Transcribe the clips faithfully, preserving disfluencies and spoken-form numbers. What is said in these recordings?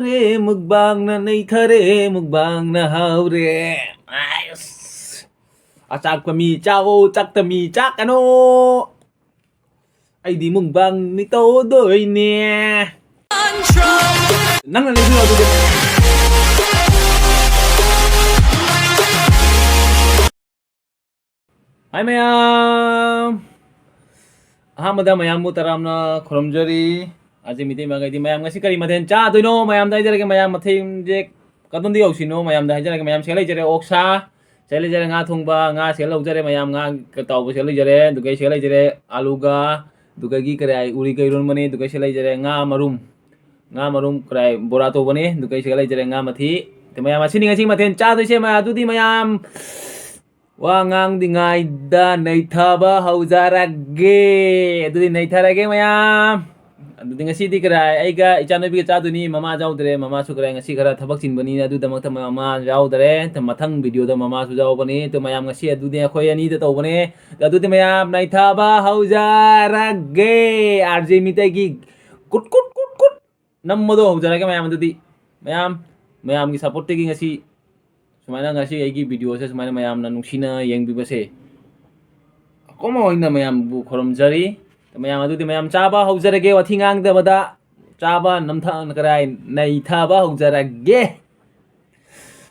ꯔꯦ ꯃꯨꯛꯕꯥꯡꯅ ꯅꯩꯊꯔꯦ, ꯃꯨꯛꯕꯥꯡꯅ ꯍꯥꯎꯔꯦ꯫ ꯑꯥꯏꯁ꯫ ꯑꯆꯥꯛꯄ ꯃꯤ ꯆꯥꯛꯑꯣ, ꯆꯥꯛꯇ ꯃꯤ ꯆꯥꯛꯀꯅꯣ꯫ ꯑꯩꯗꯤ ꯃꯨꯛꯕꯥꯡꯅꯤ ꯇꯧꯗꯣꯏꯅꯦ꯫ ꯅꯪꯅ ꯂꯩꯕꯤꯔꯣ ꯑꯗꯨꯗꯤ꯫ ꯍꯥꯏ ꯃꯌꯥꯝ! ꯑꯍꯥꯟꯕꯗ ꯃꯌꯥꯝꯕꯨ ꯇꯔꯥꯝꯅ ꯈꯨꯔꯨꯝꯖꯔꯤ꯫ ꯑꯁꯤ ꯃꯤꯇꯩ ꯃꯌꯥꯝꯒꯩꯗꯤ ꯃꯌꯥꯝ ꯉꯁꯤ ꯀꯔꯤ ꯃꯊꯦꯜ ꯆꯥꯗꯣꯏꯅꯣ? ꯃꯌꯥꯝꯗ ꯍꯥꯏꯖꯔꯒꯦ, ꯃꯌꯥꯝ ꯃꯊꯦꯜꯁꯦ ꯀꯗꯣꯝꯗ ꯌꯧꯁꯤꯅꯣ? ꯃꯌꯥꯝꯗ ꯍꯥꯏꯖꯔꯒꯦ, ꯃꯌꯥꯝ ꯁꯤꯗ ꯂꯩꯖꯔꯦ, ꯑꯣꯛꯁꯥ ꯁꯤꯗ ꯂꯩꯖꯔꯦ, ꯉꯥ ꯊꯣꯡꯕ, ꯉꯥ ꯁꯤꯗ ꯂꯧꯖꯔꯦ, ꯃꯌꯥꯝ ꯉꯥ ꯇꯥꯎꯕ ꯁꯤꯗ ꯂꯩꯖꯔꯦ, ꯑꯗꯨꯒ ꯁꯤꯗ ꯂꯩꯖꯔꯦ ꯑꯂꯨꯒ, ꯑꯗꯨꯗꯒꯤ ꯀꯔꯤ ꯍꯥꯏ, ꯎꯔꯤꯒ ꯏꯔꯣꯟꯕꯅꯤ, ꯑꯗꯨꯒ ꯁꯤꯗ ꯂꯩꯖꯔꯦ ꯉꯥ ꯃꯔꯨꯝ, ꯉꯥ ꯃꯔꯨꯝ ꯀꯔꯤ ꯍꯥꯏ, ꯕꯣꯔꯥ ꯇꯧꯕꯅꯤ, ꯑꯗꯨꯒ ꯁꯤꯗ ꯂꯩꯖꯔꯦ ꯉꯥ ꯃꯊꯤ꯫ ꯑꯗꯨ ꯃꯌꯥꯝ ꯑꯁꯤꯅꯤ ꯉꯁꯤ ꯃꯊꯦꯜ ꯆꯥꯗꯣꯏꯁꯦ꯫ ꯃꯌꯥꯝ ꯑꯗꯨꯗꯤ ꯃꯌꯥꯝ ꯋꯥ ꯉꯥꯡꯗ꯭ꯔꯤꯉꯩꯗ ꯅꯩꯊꯕ ꯍꯧꯖꯔꯒꯦ꯫ ꯑꯗꯨꯗꯤ ꯅꯩꯊꯔꯒꯦ ꯃꯌꯥꯝ꯫ ꯑꯗꯨꯗꯤ ꯉꯁꯤꯗꯤ ꯀꯔꯥꯏ ꯑꯩꯒ ꯏꯆꯥꯅꯨꯄꯤꯒ ꯆꯥꯗꯣꯏꯅꯤ꯫ ꯃꯃꯥ ꯌꯥꯎꯗ꯭ꯔꯦ꯫ ꯃꯃꯥꯁꯨ ꯀꯔꯥꯏ ꯉꯁꯤ ꯈꯔ ꯊꯕꯛ ꯆꯤꯟꯕꯅꯤꯅ ꯑꯗꯨꯗꯃꯛꯇ ꯃꯃꯥ ꯌꯥꯎꯗ꯭ꯔꯦ꯫ ꯃꯊꯪ ꯚꯤꯗꯤꯑꯣꯗ ꯃꯃꯥꯁꯨ ꯌꯥꯎꯕꯅꯤ꯫ ꯑꯗꯨ ꯃꯌꯥꯝ ꯉꯁꯤ ꯑꯗꯨꯗꯤ ꯑꯩꯈꯣꯏ ꯑꯅꯤꯗ ꯇꯧꯕꯅꯦ꯫ ꯑꯗꯨꯗꯤ ꯃꯌꯥꯝ ꯅꯩꯊꯕ ꯍꯧꯖꯔꯒꯦ꯫ ꯑꯥꯔ ꯖꯦ ꯃꯤꯇꯩꯒꯤ ꯀꯨꯠ ꯀꯨꯠ ꯀꯨꯠ ꯀꯨꯠ ꯅꯝꯕꯗꯣ ꯍꯧꯖꯔꯒꯦ ꯃꯌꯥꯝ꯫ ꯑꯗꯨꯗꯤ ꯃꯌꯥꯝ, ꯃꯌꯥꯝꯒꯤ ꯁꯞꯄꯣꯔꯠꯇꯒꯤ ꯉꯁꯤ ꯁꯨꯃꯥꯏꯅ ꯉꯁꯤ ꯑꯩꯒꯤ ꯚꯤꯗꯤꯑꯣꯁꯦ ꯁꯨꯃꯥꯏꯅ ꯃꯌꯥꯝꯅ ꯅꯨꯡꯁꯤꯅ ꯌꯦꯡꯕꯤꯕꯁꯦ ꯑꯀꯣꯝ ꯑꯣꯏꯅ ꯃꯌꯥꯝꯕꯨ ꯈꯨꯔꯨꯝꯖꯔꯤ꯫ ꯃꯌꯥꯝ ꯑꯗꯨꯗꯤ ꯃꯌꯥꯝ ꯆꯥꯕ ꯍꯧꯖꯔꯒꯦ, ꯋꯥꯊꯤ ꯉꯥꯡꯗꯕꯗ ꯆꯥꯕ ꯅꯝꯊ-, ꯀꯔꯥꯏ ꯅꯩꯊꯕ ꯍꯧꯖꯔꯒꯦ꯫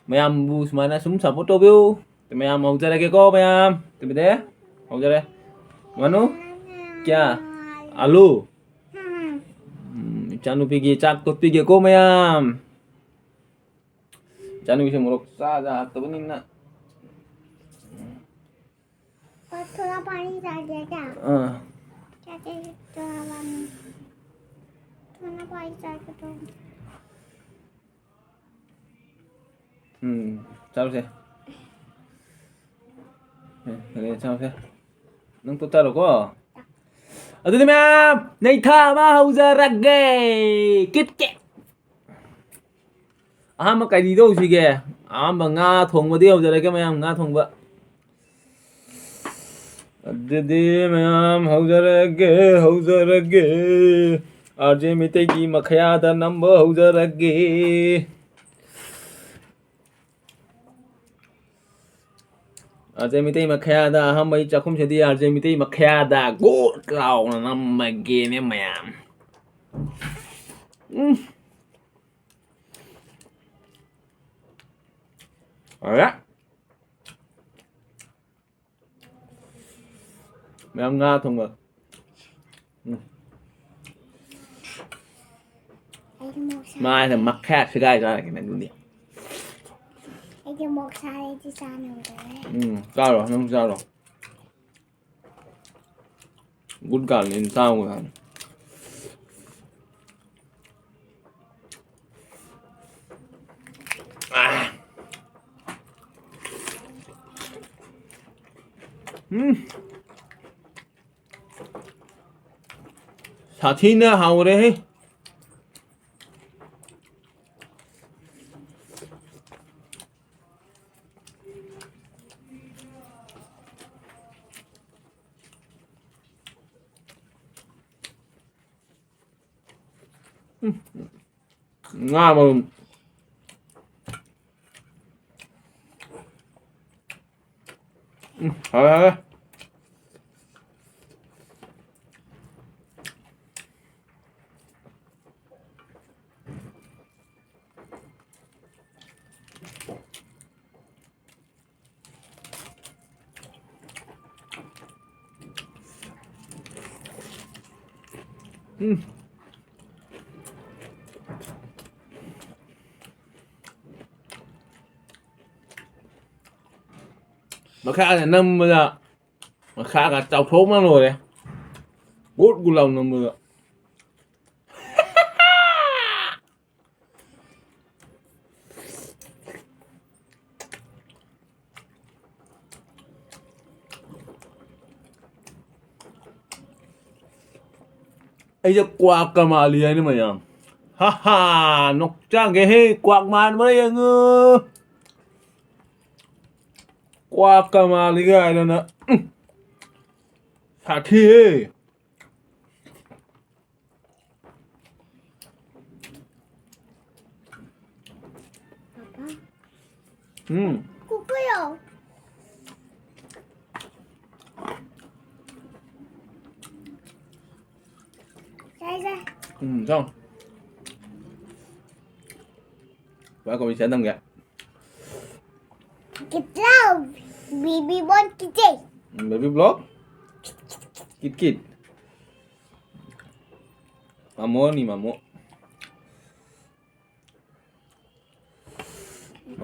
ꯃꯌꯥꯝꯕꯨ ꯁꯨꯃꯥꯏꯅ ꯁꯨꯝ ꯁꯞꯄꯣꯔꯠ ꯇꯧꯕꯤꯌꯨ꯫ ꯃꯌꯥꯝ ꯍꯧꯖꯔꯒꯦꯀꯣ ꯃꯌꯥꯝ꯫ ꯇꯨꯃꯤꯗꯦ ꯍꯧꯖꯔꯦ꯫ ꯃꯅꯨ ꯀꯌꯥ? ꯑꯂꯨ꯫ ꯎꯝ, ꯏꯆꯥꯅꯨꯄꯤꯒꯤ ꯆꯥꯛ ꯇꯣꯠꯄꯤꯒꯦꯀꯣ ꯃꯌꯥꯝ꯫ ꯏꯆꯥꯅꯨꯄꯤꯁꯦ ꯃꯣꯔꯣꯛ ꯆꯥꯗ ꯍꯥꯞꯇꯕꯅꯤꯅ꯫ और थोड़ा पानी डाल दिया क्या? हाँ। क्या चाहिए? थोड़ा पानी। थोड़ा पानी डाल के तो। ꯎꯝ, ꯆꯥꯔꯨꯁꯦ꯫ ꯎꯝ, ꯐꯔꯦ, ꯆꯥꯔꯨꯁꯦ꯫ ꯅꯪ ꯇꯣꯠ ꯆꯥꯔꯣꯀꯣ꯫ ꯑꯗꯨꯗꯤ ꯃꯌꯥꯝ, ꯅꯩꯊꯕ ꯍꯧꯖꯔꯒꯦ꯫ ꯀꯤꯠ ꯀꯦꯠ꯫ ꯑꯍꯥꯟꯕ ꯀꯔꯤꯗ ꯍꯧꯁꯤꯒꯦ? ꯑꯍꯥꯟꯕ ꯉꯥ ꯊꯣꯡꯕꯗꯤ ꯍꯧꯖꯔꯒꯦ ꯃꯌꯥꯝ, ꯉꯥ ꯊꯣꯡꯕ꯫ ꯑꯗꯨꯗꯤ ꯃꯌꯥꯝ ꯍꯧꯖꯔꯒꯦ, ꯍꯧꯖꯔꯒꯦ꯫ ꯑꯥꯔ ꯖꯦ ꯃꯤꯇꯩꯒꯤ ꯃꯈꯌꯥꯗ ꯅꯝꯕ ꯍꯧꯖꯔꯒꯦ꯫ ꯑꯥꯔ ꯖꯦ ꯃꯤꯇꯩ ꯃꯈꯌꯥꯗ ꯑꯍꯥꯟꯕꯒꯤ ꯆꯥꯛꯈꯨꯝꯁꯤꯗꯤ ꯑꯥꯔ ꯖꯦ ꯃꯤꯇꯩ ꯃꯈꯌꯥꯗ ꯒꯨꯠ ꯂꯥꯎꯅ ꯅꯝꯃꯒꯦꯅꯦ ꯃꯌꯥꯝ꯫ ꯎꯝ꯫ ꯑꯔꯦ꯫ ꯃꯌꯥꯝ ꯉꯥ ꯊꯣꯡꯕ꯫ ꯎꯝ꯫ ꯑꯩꯗꯤ ꯃꯣꯔꯣꯛ ꯁꯥꯏ꯫ ꯃꯥꯅ ꯃꯈꯥ ꯁꯦꯒꯥꯏ ꯆꯥꯔꯒꯦ ꯅꯪꯗꯤ꯫ ꯑꯩꯗꯤ ꯃꯣꯔꯣꯛ ꯁꯥꯏ, ꯑꯩꯗꯤ ꯆꯥ ꯉꯝꯗꯔꯦ꯫ ꯎꯝ, ꯆꯥꯔꯣ, ꯅꯪ ꯆꯥꯔꯣ꯫ ꯒꯨꯠ ꯒꯥꯔꯜꯅꯤ, ꯆꯥꯕ ꯀꯥꯟꯗ꯫ ꯑꯥ꯫ ꯎꯝ꯫ ꯁꯥꯊꯤꯅ ꯍꯥꯎꯔꯦꯍꯦ꯫ ꯎꯝ꯫ ꯉꯥ ꯃꯔꯨꯝ꯫ ꯎꯝ, ꯍꯥꯎꯔꯦ, ꯍꯥꯎꯔꯦ꯫ ꯎꯝ꯫ ꯃꯈꯥꯗ ꯅꯝꯕꯗ ꯃꯈꯥꯒ ꯆꯥꯎꯊꯣꯛꯅ ꯂꯣꯏꯔꯦ꯫ ꯒꯨꯠ ꯒꯨꯠ ꯂꯥꯎ ꯅꯝꯕꯗ꯫ ꯑꯩꯁꯦ ꯀ꯭ꯋꯥꯛꯀ ꯃꯥꯜꯂꯤ ꯍꯥꯏꯅ ꯃꯌꯥꯝ꯫ ꯍꯥ ꯍꯥ, ꯅꯣꯛꯆꯒꯦꯍꯦ, ꯀ꯭ꯋꯥꯛ ꯃꯥꯟꯕ꯭ꯔꯥ ꯌꯦꯡꯉꯨ꯫ ꯀ꯭ꯋꯥꯛꯀ ꯃꯥꯜꯂꯤ ꯀꯥꯏꯗꯅ꯫ ꯎꯝ꯫ ꯁꯥꯊꯤꯍꯦ꯫ ꯎꯝ꯫ ꯀꯨꯀꯨꯌꯣ꯫ ꯁꯥꯏ, ꯁꯥꯏ꯫ ꯎꯝ, ꯆꯥꯎ꯫ ꯀꯃꯥꯏ ꯀꯃꯥꯏ ꯆꯥ ꯇꯝꯒꯦ? ꯀꯤꯠꯂꯥꯎ, ꯕꯤꯕꯤ ꯕꯣꯟ ꯀꯤꯠꯆꯦ꯫ ꯎꯝ, ꯕꯦꯕꯤ ꯕ꯭ꯂꯣꯛ? ꯀꯤꯠ ꯀꯤꯠ꯫ ꯃꯥꯃꯣꯅꯤ, ꯃꯥꯃꯣ꯫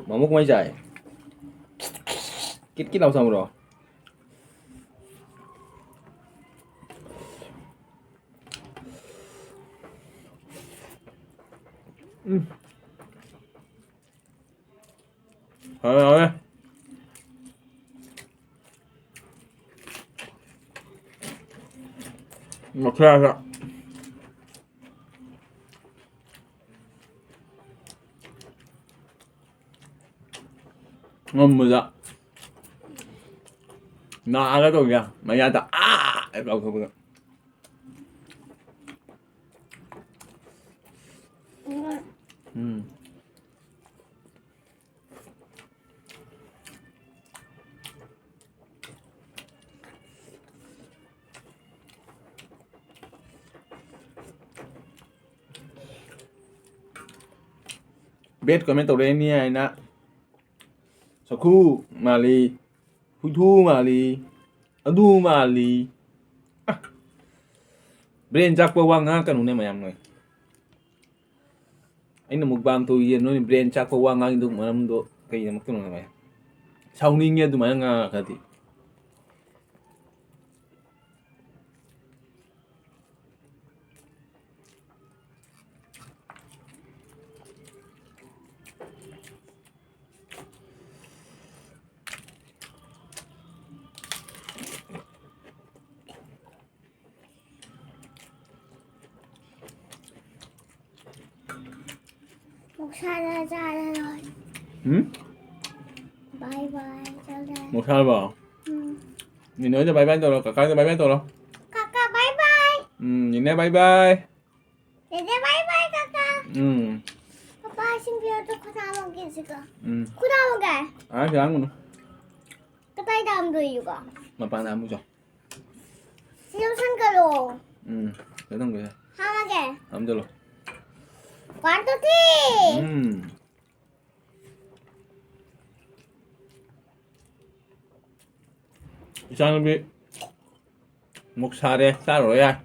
ꯃꯥꯃꯣ ꯀꯃꯥꯏ ꯆꯥꯏ? ꯀꯤꯠ ꯀꯤꯠ ꯂꯥꯎ ꯆꯪꯕ꯭ꯔꯣ? ꯎꯝ꯫ ꯍꯥꯎꯔꯦ, ꯍꯥꯎꯔꯦ꯫ ꯃꯈꯌꯥꯠ꯫ ꯉꯝꯕꯗ ꯅꯥꯒꯦ ꯇꯧꯋꯤꯗ, ꯃꯌꯥꯗ ꯑꯥ ꯍꯦꯛ ꯂꯥꯎꯊꯣꯛꯄꯗ꯫ ꯎꯝ꯫ Bad comment ꯇꯧꯔꯛꯏꯅꯤ ꯍꯥꯏꯅ, ꯁꯈꯨ ꯃꯥꯜꯂꯤ, ꯍꯨꯏꯊꯨ ꯃꯥꯜꯂꯤ, ꯑꯗꯨ ꯃꯥꯜꯂꯤ꯫ ꯑ, brain ꯆꯥꯛꯄ ꯋꯥ ꯉꯥꯡꯉꯛꯀꯅꯨꯅꯦ ꯃꯌꯥꯝ ꯅꯣꯏ꯫ ꯑꯩꯅ mukbang ꯇꯧꯔꯤꯁꯦ ꯅꯣꯏꯅ brain ꯆꯥꯛꯄ ꯋꯥ ꯉꯥꯡꯉꯤꯗꯨ ꯃꯔꯝꯗꯣ ꯀꯩꯗꯃꯛꯇꯅꯣ ꯍꯥꯏꯕ? ꯁꯥꯎꯅꯤꯡꯉꯦ ꯑꯗꯨꯃꯥꯏꯅ ꯉꯥꯡꯉꯛꯑꯗꯤ꯫ ꯃꯣꯛꯁꯥꯗ ꯆꯥꯔꯔꯣꯏ꯫ ꯎꯝ? Bye bye ꯆꯠꯂꯦ꯫ ꯃꯣꯛꯁꯥꯔꯕꯣ? ꯎꯝ꯫ ꯅꯤꯅꯦ ꯍꯣꯏꯗ bye bye ꯇꯧꯔꯣ, ꯀꯀꯥ ꯍꯣꯏꯗ bye bye ꯇꯧꯔꯣ꯫ ꯀꯀꯥ bye bye꯫ ꯎꯝ, ꯅꯤꯅꯦ bye bye꯫ ꯗꯦꯗꯦ bye bye ꯀꯀꯥ꯫ ꯎꯝ꯫ ꯄꯄꯥ ꯏꯁꯤꯡ ꯄꯤꯌꯣ꯫ ꯈꯨꯗꯥ ꯑꯃꯒꯤꯁꯤꯒ꯫ ꯎꯝ꯫ ꯈꯨꯗꯥ ꯑꯃꯒ꯫ ꯑꯥ, ꯁꯤ ꯍꯥꯡꯒꯅꯨ꯫ ꯀꯗꯥꯏꯗ ꯑꯃꯗꯣꯏꯌꯨꯒ? ꯃꯄꯥꯟꯗ ꯑꯃꯨꯛ ꯆꯣ꯫ ꯁꯤ ꯂꯧꯁꯟꯒꯔꯣ꯫ ꯎꯝ, ꯀꯩꯗꯧꯒꯦ? ꯍꯥꯡꯉꯒꯦ꯫ ꯑꯝ ꯆꯠꯂꯣ꯫ One, two, three꯫ ꯎꯝ꯫ ꯏꯆꯥꯅꯨꯄꯤ ꯃꯨꯛ ꯁꯥꯔꯦ, ꯆꯥꯔꯨꯔꯣ ꯌꯥꯏ꯫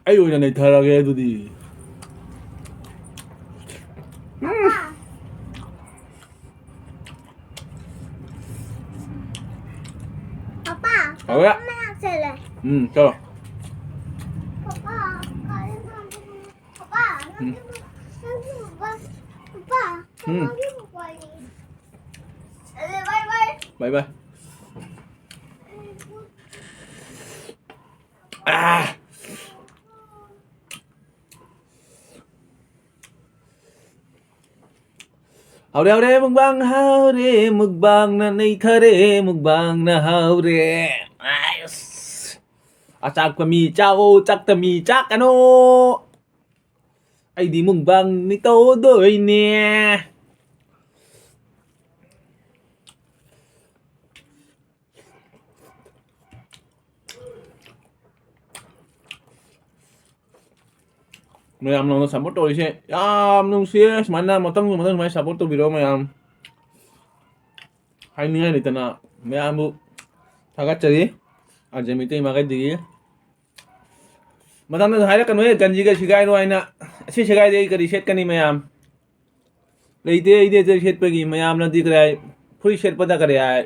ꯑꯩ ꯑꯣꯏꯅ ꯅꯩꯊꯔꯒꯦ ꯑꯗꯨꯗꯤ꯫ ꯎꯝ꯫ ꯄꯄꯥ, ꯍꯧꯔꯦ꯫ ꯄꯄꯥ ꯃꯅꯥꯛ ꯆꯠꯂꯦ꯫ ꯎꯝ, ꯆꯠꯂꯣ꯫ ꯄꯄꯥ, ꯀꯥꯏꯗ ꯊꯝꯗꯣꯏꯅꯣ? ꯄꯄꯥ, ꯎꯝ꯫ ꯅꯪꯒꯤ ꯄꯄꯥ, ꯄꯄꯥ, ꯎꯝ꯫ ꯅꯪꯒꯤ ꯄꯄꯥ ꯂꯩ꯫ ꯑꯗꯨ bye bye꯫ Bye bye꯫ ꯑꯥ꯫ ꯍꯧꯔꯦ, ꯍꯧꯔꯦ, ꯃꯨꯛꯕꯥꯡ ꯍꯧꯔꯦ, ꯃꯨꯛꯕꯥꯡꯅ ꯅꯩꯊꯔꯦ, ꯃꯨꯛꯕꯥꯡꯅ ꯍꯧꯔꯦ꯫ ꯑꯁ꯫ ꯑꯆꯥꯛꯄ ꯃꯤ ꯆꯥꯛꯑꯣ, ꯆꯥꯛꯇ ꯃꯤ ꯆꯥꯛꯀꯅꯣ꯫ ꯑꯩꯗꯤ ꯃꯨꯛꯕꯥꯡꯅꯤ ꯇꯧꯗꯣꯏꯅꯦ꯫ ꯃꯌꯥꯝ ꯅꯧꯅ support ꯇꯧꯔꯤꯁꯦ ꯌꯥꯝ ꯅꯨꯡꯁꯤꯌꯦ꯫ ꯁꯨꯃꯥꯏꯅ ꯃꯊꯪꯁꯨ ꯃꯊꯪ ꯁꯨꯃꯥꯏꯅ support ꯇꯧꯕꯤꯔꯣ ꯃꯌꯥꯝ꯫ ꯍꯥꯏꯅꯤꯡꯉꯥꯏ ꯂꯩꯇꯅ ꯃꯌꯥꯝꯕꯨ ꯊꯥꯒꯠꯆꯔꯤ꯫ ꯑꯥꯔ ꯖꯦ ꯃꯩꯇꯩ ꯏꯃꯥꯈꯩꯗꯒꯤ꯫ ꯃꯊꯪꯗꯁꯨ ꯍꯥꯏꯔꯛꯀꯅꯨꯍꯦ, ꯒꯟꯖꯤꯒ ꯁꯤꯒꯥꯏꯔꯣ ꯍꯥꯏꯅ꯫ ꯑꯁꯤ ꯁꯤꯒꯥꯏꯗꯤ ꯑꯩ ꯀꯔꯤ ꯁꯦꯠꯀꯅꯤ ꯃꯌꯥꯝ? ꯂꯩꯇꯦ ꯑꯩꯗꯤ ꯑꯗꯨ ꯁꯦꯠꯄꯒꯤ꯫ ꯃꯌꯥꯝꯅꯗꯤ ꯀꯔꯥꯏ ꯐꯨꯔꯤꯠ ꯁꯦꯠꯄꯗ ꯀꯔꯤ ꯍꯥꯏ?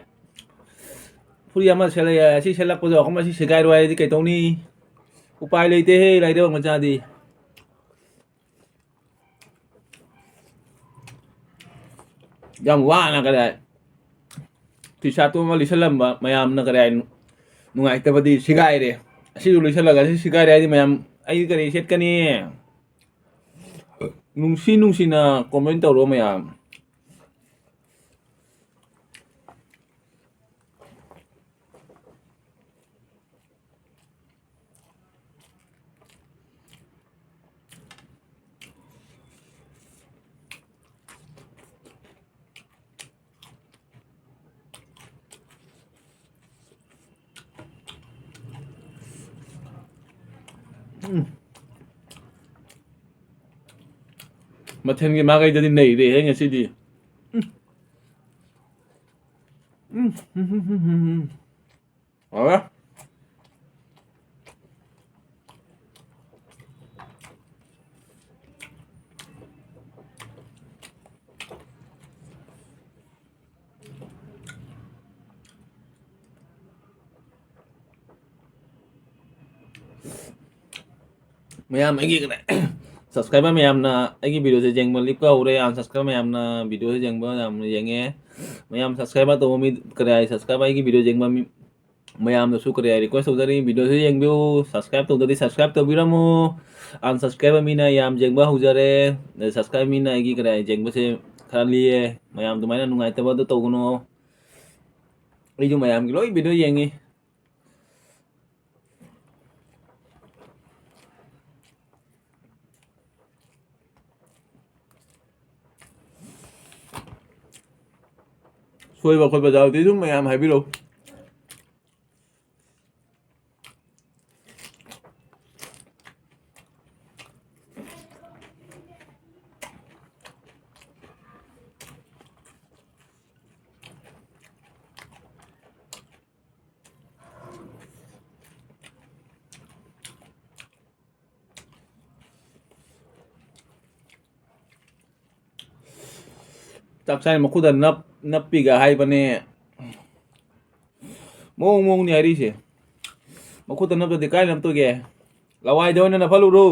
ꯐꯨꯔꯤꯠ ꯑꯃ ꯁꯦꯠꯂ ꯌꯥꯏ, ꯑꯁꯤ ꯁꯦꯠꯂꯛꯄꯗꯣ ꯑꯩꯈꯣꯏ ꯃꯁꯤ ꯁꯤꯒꯥꯏꯔꯣ ꯍꯥꯏꯔꯗꯤ ꯀꯩꯗꯧꯅꯤ? ꯎꯄꯥꯏ ꯂꯩꯇꯦꯍꯦ, ꯂꯥꯏꯔꯕ ꯃꯆꯥꯗꯤ꯫ ꯌꯥꯝ ꯋꯥꯅ ꯀꯗꯥꯏ ꯇꯤ ꯁꯥꯔꯠꯇꯨ ꯑꯃ ꯂꯤꯠꯁꯜꯂꯝꯕ ꯃꯌꯥꯝꯅ ꯀꯗꯥꯏ ꯅꯨꯡꯉꯥꯏꯇꯕꯗꯤ ꯁꯤꯒꯥꯏꯔꯦ꯫ ꯑꯁꯤꯁꯨ ꯂꯤꯠꯁꯜꯂꯒ ꯑꯁꯤ ꯁꯤꯒꯥꯏꯔꯦ ꯍꯥꯏꯗꯤ ꯃꯌꯥꯝ ꯑꯩ ꯀꯔꯤ ꯁꯦꯠꯀꯅꯤ? ꯅꯨꯡꯁꯤ ꯅꯨꯡꯁꯤꯅ comment ꯇꯧꯔꯣ ꯃꯌꯥꯝ꯫ ꯎꯝ꯫ ꯃꯊꯦꯜꯒꯤ ꯃꯥꯒꯩꯗꯗꯤ ꯅꯩꯔꯦꯍꯦ ꯉꯁꯤꯗꯤ꯫ ꯎꯝ꯫ ꯎꯝ, ꯎꯝ, ꯎꯝ, ꯎꯝ, ꯎꯝ꯫ ꯍꯥꯎꯔꯦ꯫ ꯃꯌꯥꯝ ꯑꯩꯒꯤ ꯀꯩꯅꯣ, subscriber ꯃꯌꯥꯝꯅ ꯑꯩꯒꯤ videoꯁꯦ ꯌꯦꯡꯕ ꯂꯤꯞꯀ ꯍꯧꯔꯦ꯫ ꯌꯥꯝ subscriber ꯃꯌꯥꯝꯅ videoꯁꯦ ꯌꯦꯡꯕ ꯌꯥꯝꯅ ꯌꯦꯡꯉꯦ꯫ ꯃꯌꯥꯝ subscriber ꯇꯧꯕ ꯃꯤ ꯀꯌꯥ subscriber ꯑꯩꯒꯤ video ꯌꯦꯡꯕ ꯃꯤ ꯃꯌꯥꯝꯗꯁꯨ ꯀꯔꯤ ꯍꯥꯏ request ꯇꯧꯖꯔꯤ, videoꯁꯤ ꯌꯦꯡꯕꯤꯌꯨ, subscribe ꯇꯧꯗ꯭ꯔꯗꯤ subscribe ꯇꯧꯕꯤꯔꯝꯃꯨ꯫ Unsubscribe ꯃꯤꯅ ꯌꯥꯝ ꯌꯦꯡꯕ ꯍꯧꯖꯔꯦ, subscribe ꯃꯤꯅ ꯑꯩꯒꯤ ꯀꯔꯤ ꯍꯥꯏ ꯌꯦꯡꯕꯁꯦ ꯈꯔ ꯂꯤꯌꯦ꯫ ꯃꯌꯥꯝ ꯑꯗꯨꯃꯥꯏꯅ ꯅꯨꯡꯉꯥꯏꯇꯕ ꯑꯗꯨ ꯇꯧꯒꯅꯨ꯫ ꯑꯩꯁꯨ ꯃꯌꯥꯝꯒꯤ ꯂꯣꯏ video ꯌꯦꯡꯉꯤ꯫ ꯁꯣꯏꯕ ꯈꯣꯠꯄ ꯌꯥꯎꯔꯗꯤ ꯑꯗꯨꯝ ꯃꯌꯥꯝ ꯍꯥꯏꯕꯤꯔꯛꯎ꯫ ꯆꯥꯛ ꯆꯥꯔꯤ ꯃꯈꯨꯗ ꯅꯞ-, ꯅꯞꯄꯤꯒ ꯍꯥꯏꯕꯅꯦ꯫ ꯃꯑꯣꯡ ꯃꯑꯣꯡꯅꯤ ꯍꯥꯏꯔꯤꯁꯦ꯫ ꯃꯈꯨꯠꯇ ꯅꯞꯇꯗꯤ ꯀꯥꯏ ꯅꯞꯇꯣꯏꯒꯦ? ꯂꯋꯥꯏꯗ ꯑꯣꯏꯅ ꯅꯞꯍꯜꯂꯨꯔꯣ꯫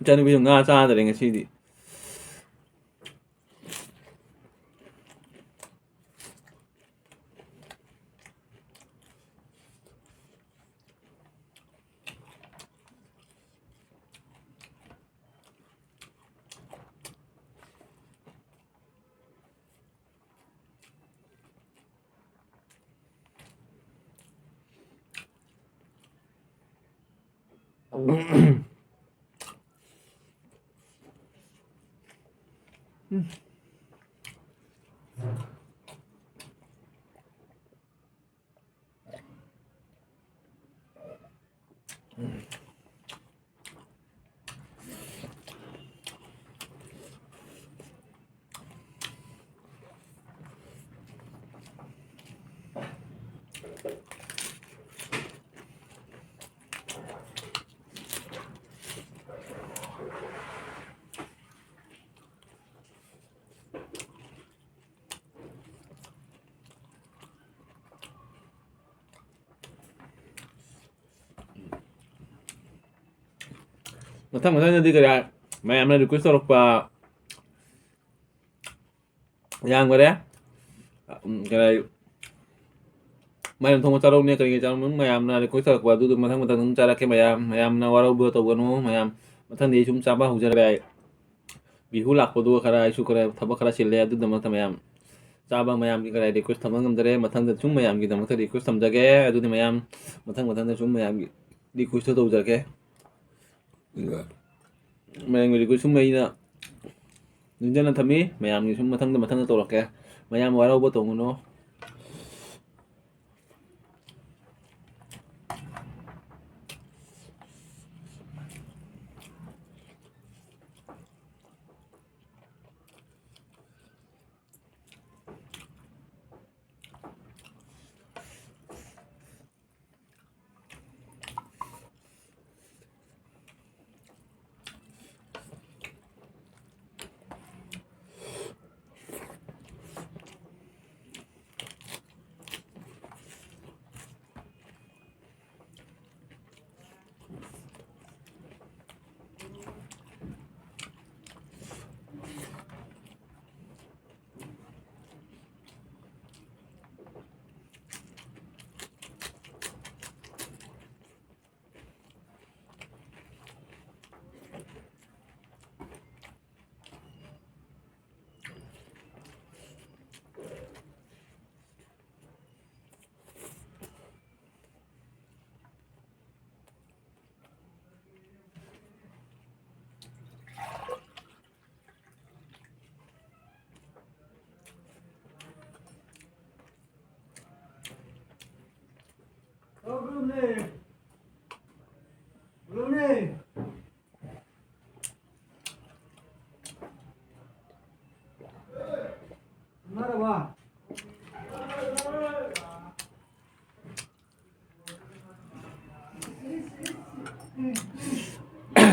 ꯏꯆꯥꯅꯨꯄꯤꯁꯨ ꯉꯥ ꯆꯥꯗꯔꯦ ꯉꯁꯤꯗꯤ꯫ ꯃꯊꯪ ꯃꯊꯪꯗꯗꯤ ꯀꯔꯤ ꯃꯌꯥꯝꯅ request ꯇꯧꯔꯛꯄ ꯌꯥꯝꯈꯔꯦ꯫ ꯎꯝ, ꯀꯔꯤ ꯃꯥꯏꯔꯦꯟ ꯊꯣꯡꯕ ꯆꯥꯔꯧꯅꯦ, ꯀꯔꯤ ꯀꯔꯤ ꯆꯥꯔꯧꯅꯦ, ꯃꯌꯥꯝꯅ request ꯇꯧꯔꯛꯄ ꯑꯗꯨꯗꯣ ꯃꯊꯪ ꯃꯊꯪ ꯑꯗꯨꯝ ꯆꯥꯔꯛꯀꯦ꯫ ꯃꯌꯥꯝ, ꯃꯌꯥꯝꯅ ꯋꯥꯔꯧꯕ ꯇꯧꯒꯅꯨ꯫ ꯃꯌꯥꯝ ꯃꯊꯪꯗꯤ ꯑꯩ ꯁꯨꯝ ꯆꯥꯕ ꯍꯧꯖꯔꯒꯦ꯫ ꯕꯤꯍꯨ ꯂꯥꯛꯄꯗꯨꯒ ꯈꯔ ꯑꯩꯁꯨ ꯈꯔ ꯊꯕꯛ ꯈꯔ ꯆꯤꯜꯂꯦ꯫ ꯑꯗꯨꯒꯤꯗꯃꯛꯇ ꯃꯌꯥꯝ ꯆꯥꯕ ꯃꯌꯥꯝꯒꯤ ꯈꯔ request ꯊꯝꯕ ꯉꯝꯗꯔꯦ꯫ ꯃꯊꯪꯗ ꯁꯨꯝ ꯃꯌꯥꯝꯒꯤꯗꯃꯛꯇ request ꯊꯝꯖꯒꯦ꯫ ꯑꯗꯨꯗꯤ ꯃꯌꯥꯝ ꯃꯊꯪ ꯃꯊꯪꯗ ꯁꯨꯝ ꯃꯌꯥꯝꯒꯤ request ꯇꯧꯖꯔꯛꯀꯦ꯫ ꯃꯌꯥꯝꯒꯤ request ꯁꯨꯝ ꯑꯩꯅ ꯅꯤꯡꯁꯤꯡꯅ ꯊꯝꯃꯤ꯫ ꯃꯌꯥꯝꯒꯤ ꯁꯨꯝ ꯃꯊꯪꯗ ꯃꯊꯪꯗ ꯇꯧꯔꯛꯀꯦ꯫ ꯃꯌꯥꯝ ꯋꯥꯔꯧꯕ ꯇꯧꯒꯅꯨ꯫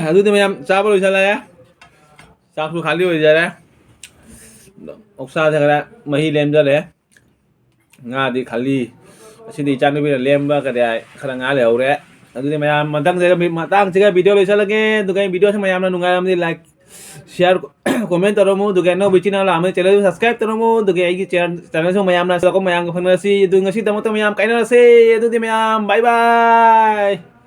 ꯑꯗꯨꯗꯤ ꯃꯌꯥꯝ ꯆꯥꯕ ꯂꯣꯏꯁꯤꯜꯂꯦ꯫ ꯆꯥꯛꯁꯨ ꯈꯥꯂꯤ ꯑꯣꯏꯖꯔꯦ꯫ ꯑꯣꯛꯁꯥꯁꯦ ꯈꯔ ꯃꯍꯤ ꯂꯦꯝꯖꯔꯦ꯫ ꯉꯥꯗꯤ ꯈꯥꯂꯤ꯫ ꯑꯁꯤꯗꯤ ꯏꯆꯥꯅꯨꯄꯤꯅ ꯂꯦꯝꯕ ꯀꯗꯥꯏ ꯈꯔ ꯉꯥ ꯂꯩꯍꯧꯔꯦ꯫ ꯑꯗꯨꯗꯤ ꯃꯌꯥꯝ ꯃꯊꯪꯁꯤꯒ, ꯃꯇꯥꯡꯁꯤꯒ video ꯂꯣꯏꯁꯤꯜꯂꯒꯦ꯫ ꯑꯗꯨꯒ ꯑꯩ videoꯁꯤ ꯃꯌꯥꯝꯅ ꯅꯨꯡꯉꯥꯏꯔꯝꯃꯗꯤ like, share, comment ꯇꯧꯔꯝꯃꯨ꯫ ꯑꯗꯨꯒ ꯑꯅꯧꯕ ꯏꯆꯤꯟ ꯏꯅꯥꯎ ꯂꯥꯛꯑꯝꯃꯗꯤ channelꯗꯨ subscribe ꯇꯧꯔꯝꯃꯨ꯫ ꯑꯗꯨꯒ ꯑꯩꯒꯤ channel, channelꯁꯨ ꯃꯌꯥꯝꯅ ꯆꯠꯂꯛꯄ ꯃꯌꯥꯝꯒ ꯐꯪꯅꯔꯁꯤ꯫ ꯑꯗꯨ ꯉꯁꯤꯗꯃꯛꯇ ꯃꯌꯥꯝ ꯀꯥꯏꯅꯔꯁꯦ꯫ ꯑꯗꯨꯗꯤ ꯃꯌꯥꯝ bye bye꯫